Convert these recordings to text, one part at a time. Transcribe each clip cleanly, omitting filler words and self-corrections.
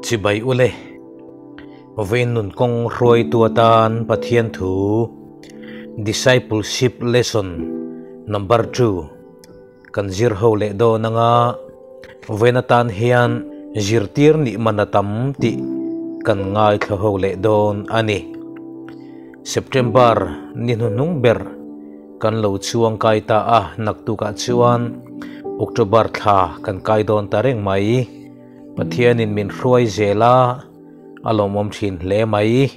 Chibai ule. Vawiin nun kawng hruaitu atan Pathian thu Discipleship Lesson Number 2 kan zir ho leh dawn anga vawiin atan hian zirtir nih man a tam tih kan ngaithla ho leh dawn a ni. September ni hnuhnung ber kan lo chuang kai ta a, naktukah chuan October thla kan kai dawn ta reng mai. Pathianin min hruai zel a, a lawmawm thin hle mai.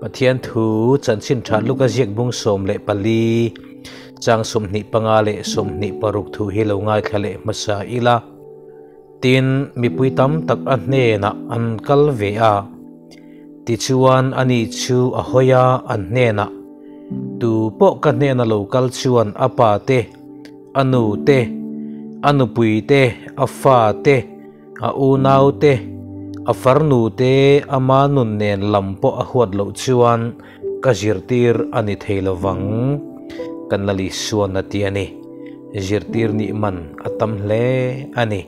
Pathian thu chanchin tha luk a ziak bung 14, chang 25 leh 26 thu hi lo ngaithla leh hmasa ila. Tin, mipui tam tak a hnenah an kal ve a. Tichuan ani chu a hawi a, an hnenah, Tu pawh ka hnena lo kal chuan a pa te, a nu te, a nupui te, a fa te, a unau te, a farnu te, ama nun nen lam pawh a huat loh chuan ka zirtir a ni thei lo vang, kan la Lisuan a ti a ni. Zirtir nih man a tam hle a ni.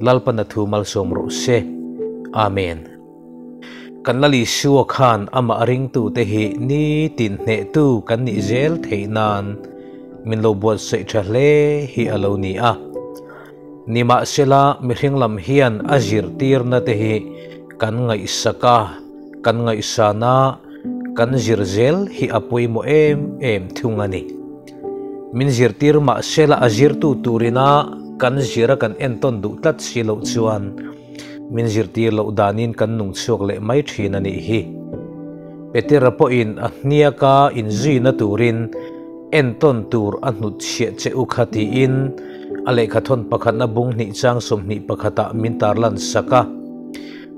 Lalpan a thu malsawm rawh se. Amen. Kan la Lisua khan amah ringtute hi nitin hnehtu kan nih zel theih nan min lo buatsaih tha hle hi a lo ni a. Nimahsela, mihring lam hian a zirtirna te hi kan ngaihsak a, kan ngaihsan a, kan zir zel hi a pawimawh em em thung a ni. Min zirtir mahsela a zirtu turina kan zira kan entawn duh tlat si loh chuan min zirtir loh danin kan nung chhuak leh mai thin a nih hi. Petera pawhin a hniaka inzuina turin Entawn tur a hnutchhiah che u kha tiin a lehkhathawn pakhatna bung hnih chang 21 ah min tarlan sak a.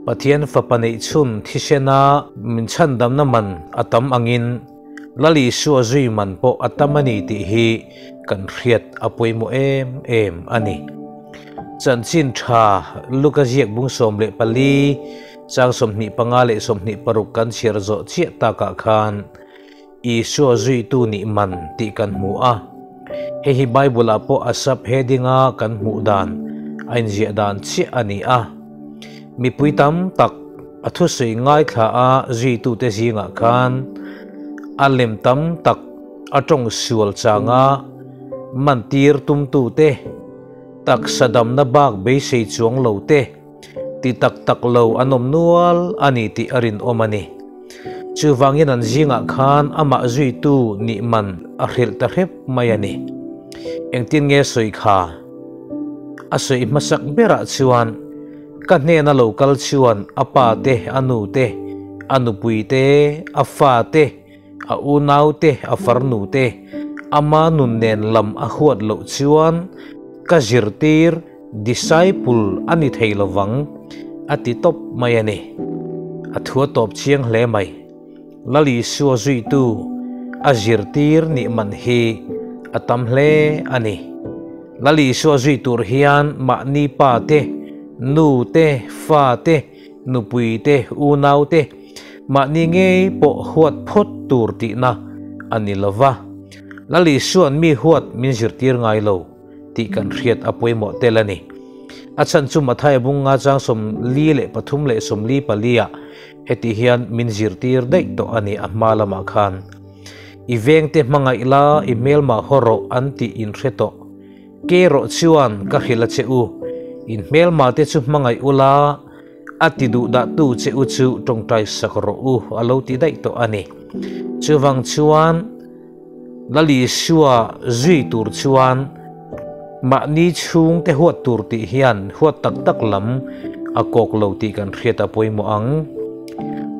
Pathian fapa neih chhun thisena min chhandamna man a tam angin Lal Isua zui man pawh a tam a ni tih hi kan hriat a pawimawh em em a ni. Chanchin tha Luka ziak bung 14 chang 25 leh 26 kan chhiar zawh chiah takah khan Isua zuitu nih man tih kan hmu a. Hei hi Bible-ah pawh a sub heading-a kan hmuh dan a inziah dan chiah a ni a. Mipui tam tak a thusawi ngaithla a zuitute zingah khan a lem tam tak a tawng sual changa mantir tumtute, taksa damna bak beisei chuang lote, Ti tak tak lo an awm nual a ni tih a rinawm a ni. Chuvangin an zingah khan amah zuitu nih man a hrilh ta hrep mai a ni. Engtin nge sawi kha? A sawi hmasak berah chuan ka hnena lo kal chuan a pa te, a nu te, a nupui te, a fa te, a unau te, a farnu te, ama nun nen lam a huat loh chuan ka zirtir Disciple a ni thei lovang a ti tawp mai a ni. A thu a tawp chiang hle mai. Lal Isua zuitu a zirtir nih man hi a tam hle a ni. Lal Isua zui tur hian mahni pa te, nu te, fa te, nupui te, unau te, mahni ngei pawh huat phawt tur tihna a ni lova. Lal Isua'n mi huat min zirtir ngai lo. tih kan hriat a pawimawh tel a ni. A chhan chu Mathaia bunga chang 43 leh 44 ah heti hian min zirtir daih tawh a ni a hma lamah khan. I vengte hmangaih la, i hmelmah haw rawh an tih in hre tawh. Ke rawh chuan ka hrilh a che u, in hmelmah te chu hmangaih ula, a ti duh dah tu che u chu tawngtai sak rawh u a lo ti daih tawh a ni. Chuvang chuan Lal Isua zui tur chuan mahni chhungte huat tur tih hian huat tak tak lam a kawk lo tih kan hriat a pawimawh ang.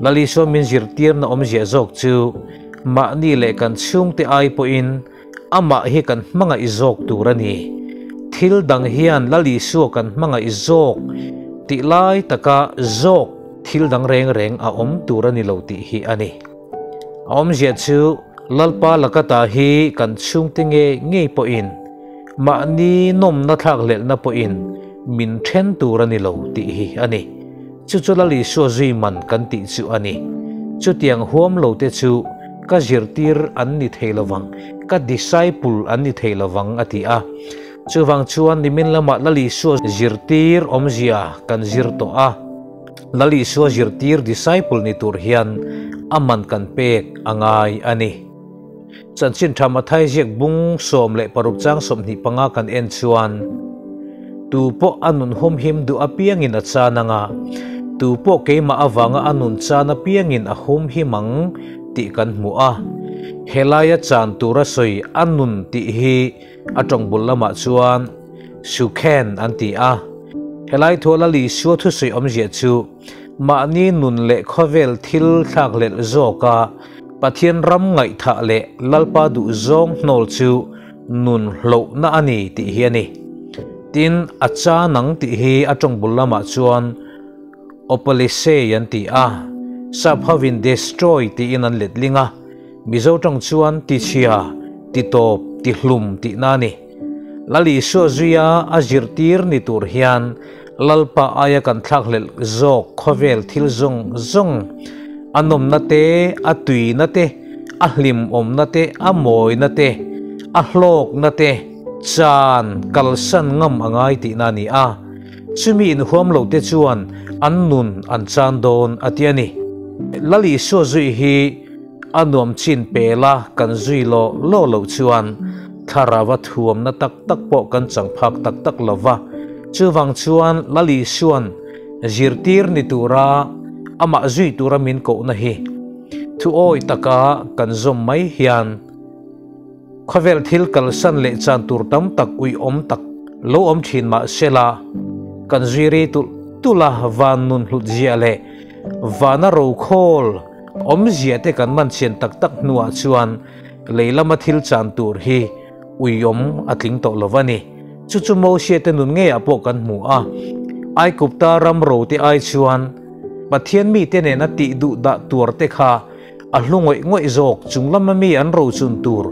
Lal Isua min zirtirna awmzia zawk chu mahni leh kan chhungte ai pawhin amah hi kan hmangaih zawk tur a ni. Thil dang hian Lal Isua kan hmangaih zawk tih lai taka zawk thil dang reng reng a awm tur a ni lo tih hi a ni. A awmzia chu Lalpa lakata hi kan chhungte nge ngei pawhin mahni nawmna thlakhlelhna pawhin min then tur a ni lo tih hi a ni. Chu chu Lal Isua zui man kan tih chu a ni. Chutiang huam lo te chu ka zirtir an ni thei lovang, ka disciple an ni thei lovang a ti a. Chuvang chuan nimin lamah Lal Isua zirtir awmzia kan zir tawh a. Lal Isua zirtir, disciple, ni tur hian a man kan pek a ngai a ni. Chanchin tha Mathai ziak bung 16 chang 25 kan en chuan, Tu pawh a nun humhim duh apiangin a chan anga, tu pawh keimah avanga a nun chan apiangin a humhim ang tih kan hmu a. Helaia chan tura sawi a nun tih hi a tawng bul lamah chuan Sukhen an ti a. Helai thuala Isua thusawi awmzia chu mahni nun leh khawvel thil thlakhlelh zawka Pathian ram ngaihthah leh Lalpa duh zawng hnawl chu nun hlohna a ni tih hi a ni. Tin, a chan ang tih hi a tawng bul lamah chuan Opalesei an ti a, sap hovin destroy tiin an letling a, Mizo tawng chuan tichhia, titawp, tihlum tihna a ni. Lal Isua zuia a zirtir ni tur hian Lalpa aia kan thlakhlelh zawk khawvel thil zawng zawng, a nawmna te, a tuina te, a hlimawmna te, a mawina te, a hlawkna te, chan kalsan ngam a ngai tihna a ni a. Chumi inhuam lote chuan an nun an chan dawn a ti a ni. Lal Isua zui hi A nuam chin pela kan zui law law loh chuan thlarau a thuamna tak tak pawh kan chang phak tak tak lo va. Chuvang chuan Lal Isua'n zirtir ni tura amah zui tura min kohna hi thu awi taka kan zawm mai hian khawvel thil kalsan leh chan tur tam tak uiawm tak lo awm thin mah sela kan zui rei tulh tulh a van nun hlut ziah leh vana rokhawl Awmzia te kan man chian tak tak hnuah chuan lei lama thil chan tur hi uiawm a tling tawh lo a ni. Chu chu Mosia te nun ngeiah pawh kan hmu a. Aikupta ram ro te ai chuan Pathian mite nena tih duh dah tuar te kha a hlu ngawih ngawih zawk chung lama mi an rochun tur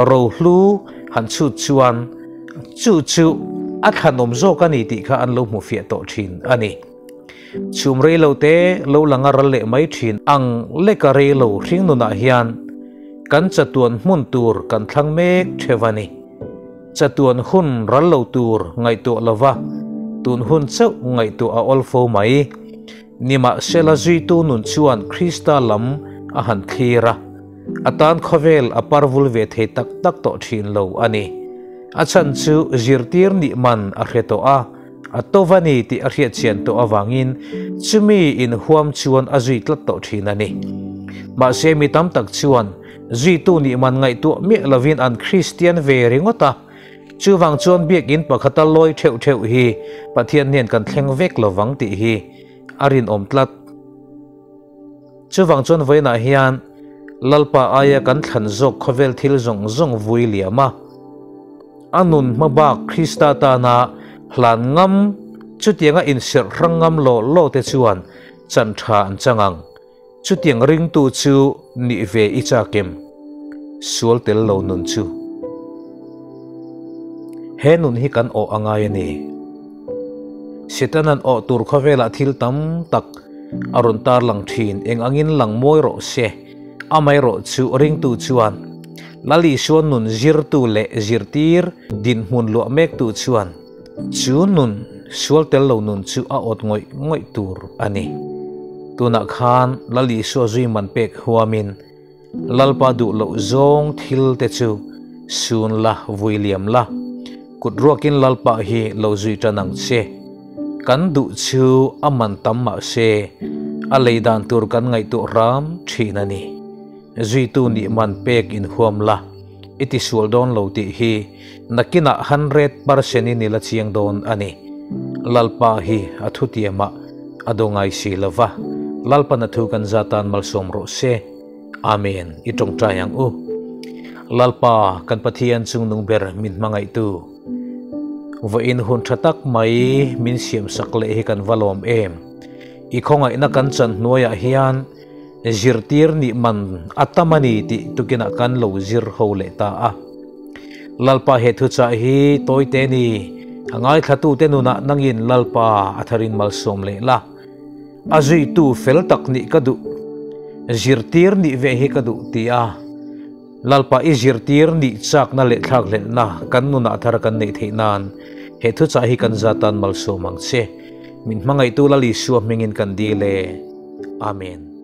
rohlu han chhut chuan chu chu a thlanawm zawk a ni tih kha an lo hmu fiah tawh thin a ni. Chhum rei lo te lo lang a ral leh mai thin ang leka rei lo hring nunah hian kan chatuan hmun tur kan thlang mek theuh a ni. Chatuan hun ral lo tur ngaihtuah lova tun hun chauh ngaihtuah a awl fo mai. Nimahsela zuitu nun chuan Krista lam a han thlir a, a tan khawvel a parvul ve thei tak tak tawh thin lo a ni. A chhan chu zirtir nih man a hre tawh a. A tawv a ni tih a hriatchian tawh avangin chumi inhuam chuan a zui tlat tawh thin a ni. Mahse mi tam tak chuan zuitu nih man ngaihtuah miah lovin an Kristian ve ringawt a, chuvang chuan biakinn pakhata lawi theuh theuh hi Pathian hnen kan thleng vek lovang tih hi a rinawm tlat. Chuvang chuan vawiinah hian Lalpa aia kan thlan zawk khawvel thil zawng zawng vui liam a, a nun hma bak Krista tana hlan ngam chutianga inserh hrang ngam law law te chuan chan tha an chang ang. Chutiang ringtu chu nih ve i chakim sual tel lo nun chu. He nun hi kan awh a ngai a ni. Setanan awh tur khawvelah thil tam tak a rawn tar lang thin. Eng angin lang mawi rawh se. Amaherawh chu ringtu chuan Lal Isua nun zirtu leh zirtir dinhmun luah mektu chuan chu nun sual tel lo nun chu a awt ngawih ngawih tur a ni. Tunah khan Lal Isua zui man pek huamin Lalpa duh loh zawng thil te chu sun la, vui liam la, kut ruakin Lalpa hi lo zui tan ang che. Kan duh chu a man tam mah se, a lei dan tur kan ngaihtuah ram thin a ni. Zuitu nih man pek inhuam la, i tisual dawn lo tih hi nakinah 100% in i la chiang dawn a ni. Lalpa hi a thutiamah a do ngai si lo va, Lalpan a thu kan za tan malsawm rawh se. Amen. I tawngtai ang u. Lalpa, kan Pathian chungnung ber min hmangaihtu. Vawiin hun tha tak mai min siam sak leh hi kan va lawm em. I khawngaihna kan chan hnuaiah hian zirtir nih man a tam a ni tih tukinah kan lo zir ho leh ta a. Lalpa he thuchah hi tawite ni, a ngaithlatute nunah nangin Lalpa a tharin malsawm leh la. A zuitu fel tak nih ka duh, zirtir nih ve hi ka duh ti a, Lalpa i zirtir nih chakna leh thlakhlelhna kan nunah thar kan neih theih nan he thuchah hi kan zatan malsawm ang che. Min hmangaihtu Lal Isua hmingin kan dil e. Amen.